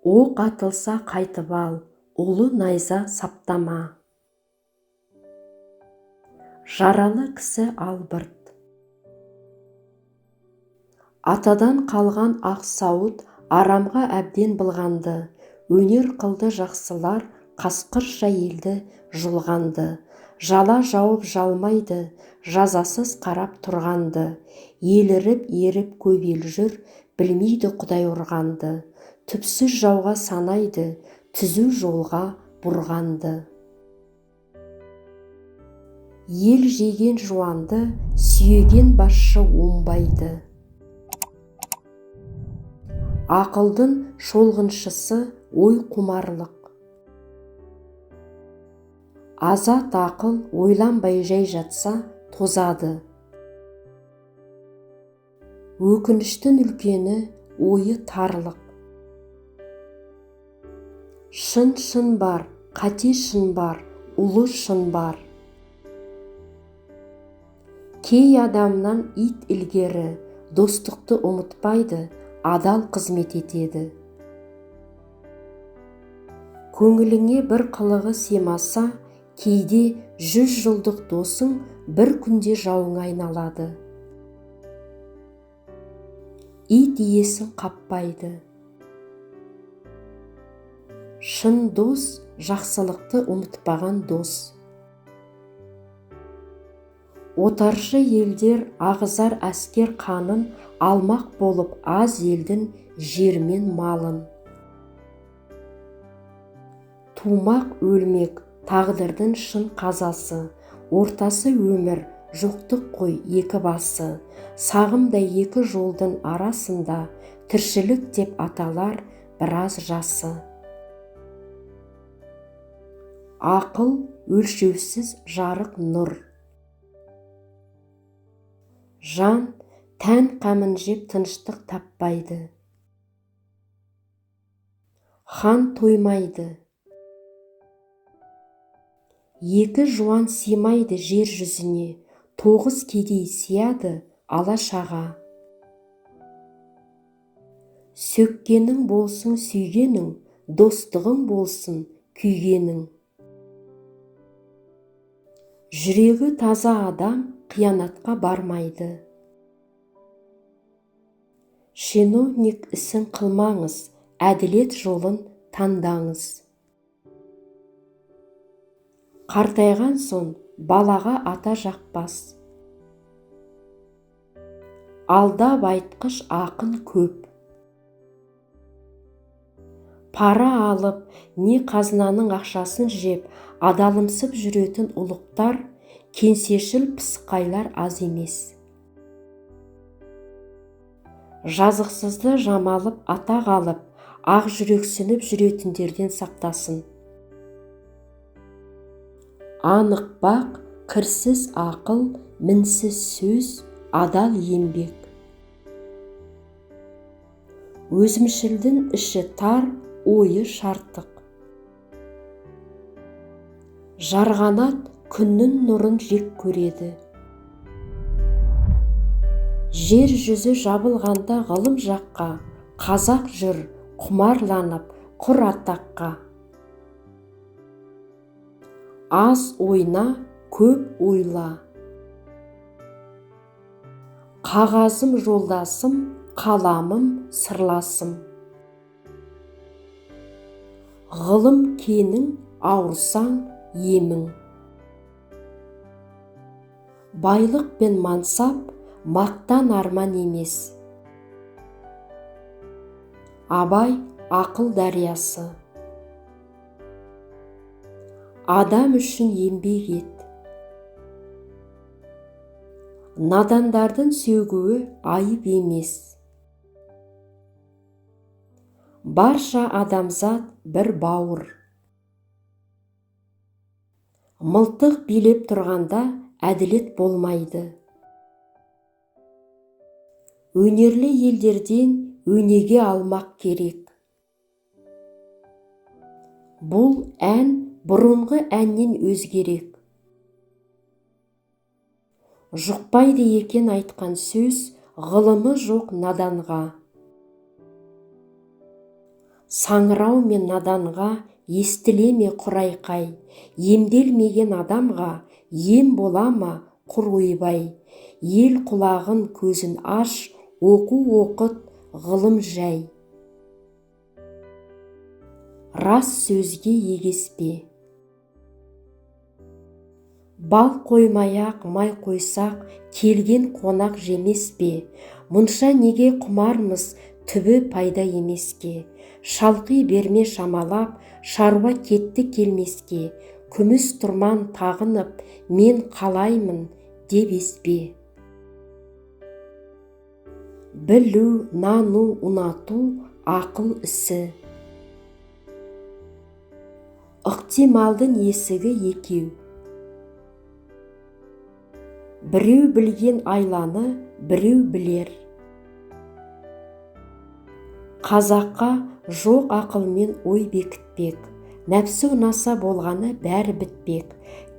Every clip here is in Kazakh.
Оқ атылса қайтып ал, улы найза саптама. Жаралы кісі албырт. Атадан қалған ақ сауыт арамға әбден былғанды. Өнер қылды жақсылар, қасқырша елді жұлғанды. Жала жауып жалмайды, жазасыз қарап тұрғанды. Еліріп еріп көп ел жүр, білмейді Құдай ұрғанды. Түпсіз жауға санайды, түзу жолға бұрғанды. Ел жеген жуанды, сүйеген басшы оңбайды. Ақылдың шолғыншысы ой құмарлық. Азат ақыл ойланбай жай жатса, тозады. Өкініштің үлкені ойы тарлық. Шын шын бар, қате шын бар, ұлы шын бар. Кей адамнан ит ілгері, достықты ұмытпайды, адал қызмет етеді. Көңіліңе бір қылығы сыймаса, кейде 100 жылдық досың бір күнде жауыңа айналады. Ит иесін қаппайды. Шын дос, жақсылықты ұмытпаған дос. Отаршы елдер ағызар әскер қанын, алмақ болып аз елдің жермен малын. Тумақ өлмек тағдырдың шын қазасы, ортасы өмір, жоқтық қой екі басы. Сағымдай екі жолдың арасында, тіршілік деп аталар біраз жасы. Ақыл өлшеусіз жарық нұр. Жан тән қамын жеп тыныштық таппайды. Хан тоймайды. Екі жуан сыймайды жер жүзіне, 9 кедей сияды ала-шаға. Сөккенің болсын сүйгенің, достығың болсын күйгенің. Жүрегі таза адам қиянатқа бармайды. Чиновник ісін қылмаңыз, әділет жолын таңдаңыз. Қартайған соң балаға ата жақпас. Алдап айтқыш ақын көп. Пара алып, не қазынаның ақшасын жеп, адалымсып жүретін ұлықтар, кеңсешіл пысықайлар аз емес. Жазықсызды жамалып атақ алып, ақ жүрексініп жүретіндерден сақтасын. Анық бақ, кірсіз ақыл, мінсіз сөз, адал еңбек. Өзімшілдің іші тар, ойы шартық. Жарғанат күннің нұрын жек көреді. Жер жүзі жабылғанда ғылым жаққа, қазақ жүр құмарланып құр атаққа. Аз ойна, көп ойла. Қағазым жолдасым, қаламым сырласым. Ғылым кенің, ауырсаң емің. Байлық пен мансап мақтан арман емес. Абай ақыл дариясы. Адам үшін еңбек ет. Надандардың сөгуі айып емес. Барша адамзат бір бауыр. Мылтық билеп тұрғанда әділет болмайды. Өнерлі елдерден өнеге алмақ керек. Бұл ән бұрынғы әннен өзгерек. Жұқпайды екен айтқан сөз, ғылымы жоқ наданға. Саңырау мен наданға естіле ме құр айқай, емделмеген адамға ем бола ма құр ойбай. Ел құлағын көзін аш, оқу оқыт, ғылым жай. Рас сөзге егеспе. Бал қоймай-ақ май қойсақ, келген қонақ жемес пе? Мұнша неге құмармыз, түбі пайда емеске. Шалқи берме шамалап, шаруа кетті келмеске. Күміс тұрман тағынып, мен қалаймын деп еспе. Білу, нану, ұнату ақыл ісі. Ықтималдың есігі екеу. Біреу білген айланы, біреу білер. Қазаққа жоқ ақылмен ой бекітпек, нәпсі ұнаса болғаны бәрі бітпек.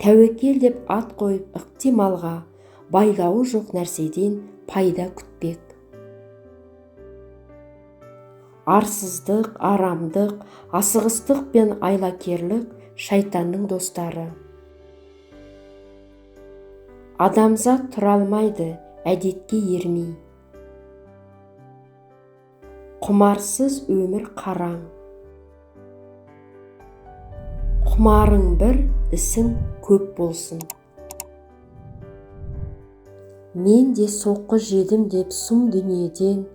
Тәуекел деп ат қойып ықтималға, байлауы жоқ нәрседен пайда күтпек. Арсыздық, арамдық, асығыстық пен айлакерлік шайтанның достары. Адамзат тұра алмайды әдетке ермей. Құмарсыз өмір қараң. Құмарың бір, ісің көп болсын. Мен де соққы жедім деп сұм дүниеден,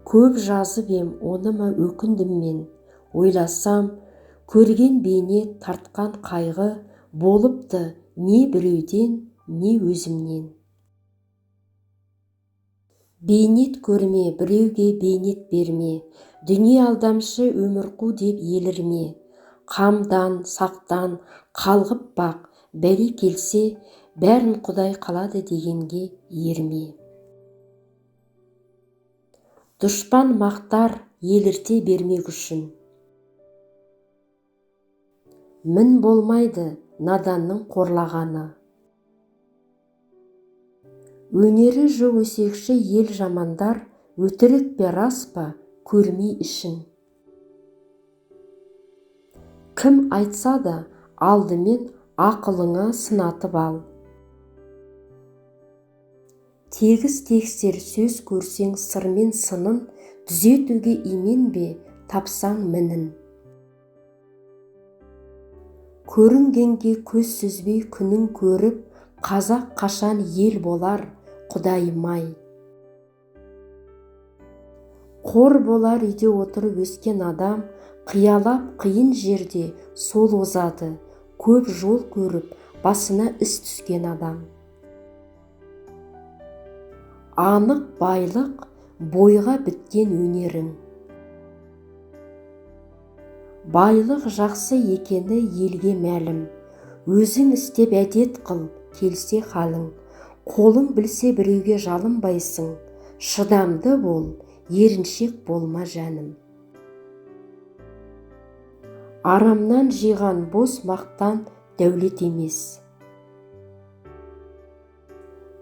көп жазып ем, оныма өкіндім мен. Ойласам, көрген бейнет, тартқан қайғы болыпты не біреуден, не өзімнен. Бейнет көрме, біреуге бейнет берме, дүние алдамшы өмір қу деп елірме. Қамдан, сақтан, қалғып бақ, бәле келсе, бәрін Құдай қалады дегенге ерме. Дұшпан мақтар елірте бермек үшін. Мін болмайды наданның қорлағаны. Өнері жоқ өсекші ел жамандар, өтірік пе рас па көрмей ішін. Кім айтса да алдымен ақылыңа сынатып ал. Тегіс тексер сөз көрсең сырмен сынын, түзетуге именбе, тапсаң мінін. Көрінгенге көз сүзбей күнін көріп, қазақ қашан ел болар, Құдайым-ай. Қор болар үйде отырып өскен адам, қиялап қиын жерде сол озады, көп жол көріп, басына іс түскен адам. Анық байлық, бойға біткен өнерің. Байлық жақсы екені елге мәлім, өзің істеп әдет қыл, келсе халің. Қолың білсе біреуге жалынбайсың, шыдамды бол, еріншек болма жаным. Арамнан жиған бос мақтан дәулет емес.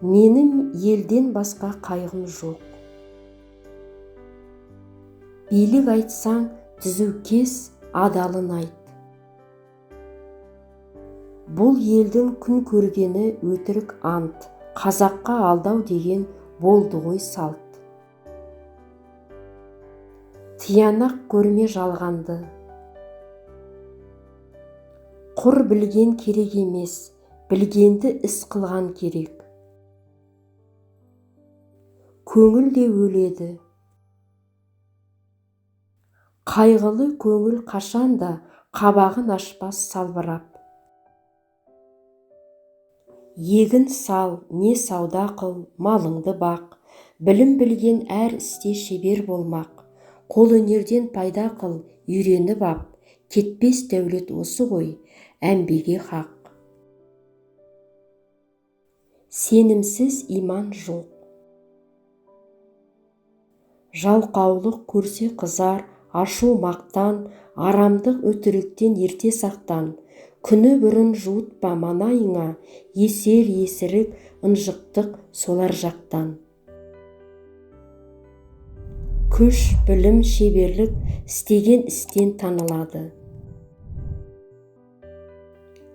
Менің елден басқа қайғым жоқ. Билік айтсаң, түзу кес, адалын айт. Бұл елдің күн көргені өтірік ант, қазаққа алдау деген болды ғой салт. Тиянақ көрме жалғанды. Құр білген керек емес, білгенді іс қылған керек. Көңіл де өледі. Қайғылы көңіл қашанда қабағын ашпас салбырап. Егін сал, не сауда қыл, малыңды бақ, білім білген әр істе шебер болмақ. Қолөнерден пайда қыл, үйреніп ап, кетпес дәулет осы ғой, әмбеге хақ. Сенімсіз иман жоқ. Жалқаулық көрсе қызар, ашу мақтан, арамдық өтіріктен ерте сақтан. Күні бұрын жуытпа маңайыңа, есер есірік, ынжықтық солар жақтан. Күш, білім, шеберлік істеген істен танылады.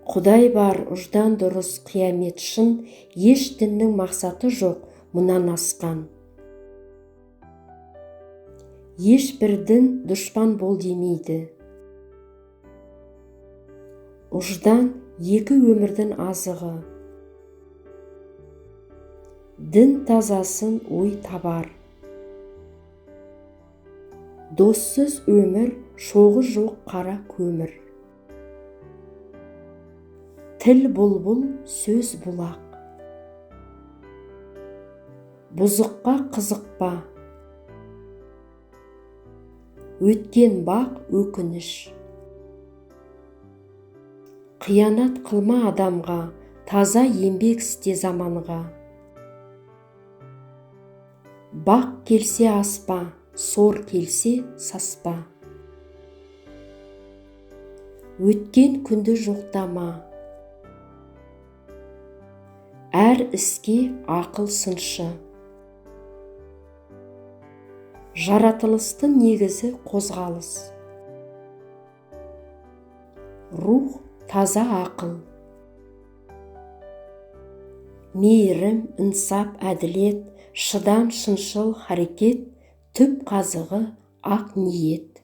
Құдай бар, ұждан дұрыс, қиямет шын, еш діннің мақсаты жоқ мұнан асқан. Ешбір дін дұшпан бол демейді. Ұждан екі өмірдің азығы. Дін тазасын ой табар. Доссыз өмір, шоғы жоқ қара көмір. Тіл бұлбұл, сөз бұлақ. Бұзыққа қызықпа. Өткен бақ өкініш. Қиянат қылма адамға, таза еңбек істе заманға. Бақ келсе аспа, сор келсе саспа. Өткен күнді жоқтама. Әр іске ақыл сыншы. Жаратылыстың негізі қозғалыс. Рух таза ақыл. Мейірім, инсап, әділет, шыдам, шыншыл харекет, түп қазығы ақ ниет.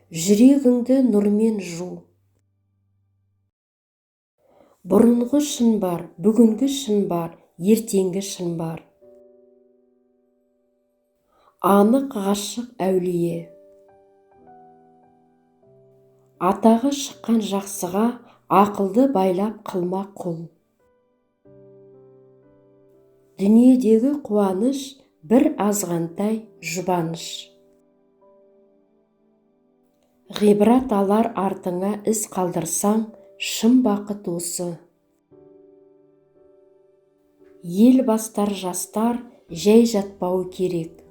Жүрегіңді нұрмен жу. Бұрынғы шын бар, бүгінгі шын бар, ертеңгі шын бар. Анық ғашық әулие. Атағы шыққан жақсыға ақылды байлап қылма құл. Дүниедегі қуаныш бір азғантай жұбаныш. Ғибрат алар артыңа із қалдырсаң, шын бақыт осы. Ел бастар жастар жай жатпауы керек.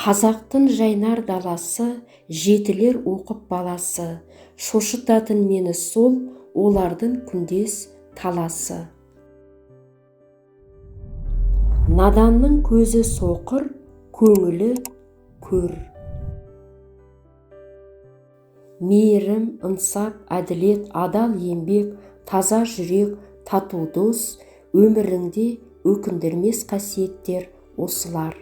Қазақтың жайнар даласы, жетілер оқып баласы, шошытатын мені сол, олардың күндес таласы. Наданның көзі соқыр, көңілі көр. Мейірім, ынсап, әділет, адал еңбек, таза жүрек, тату дос, өміріңде өкіндірмес қасиеттер осылар.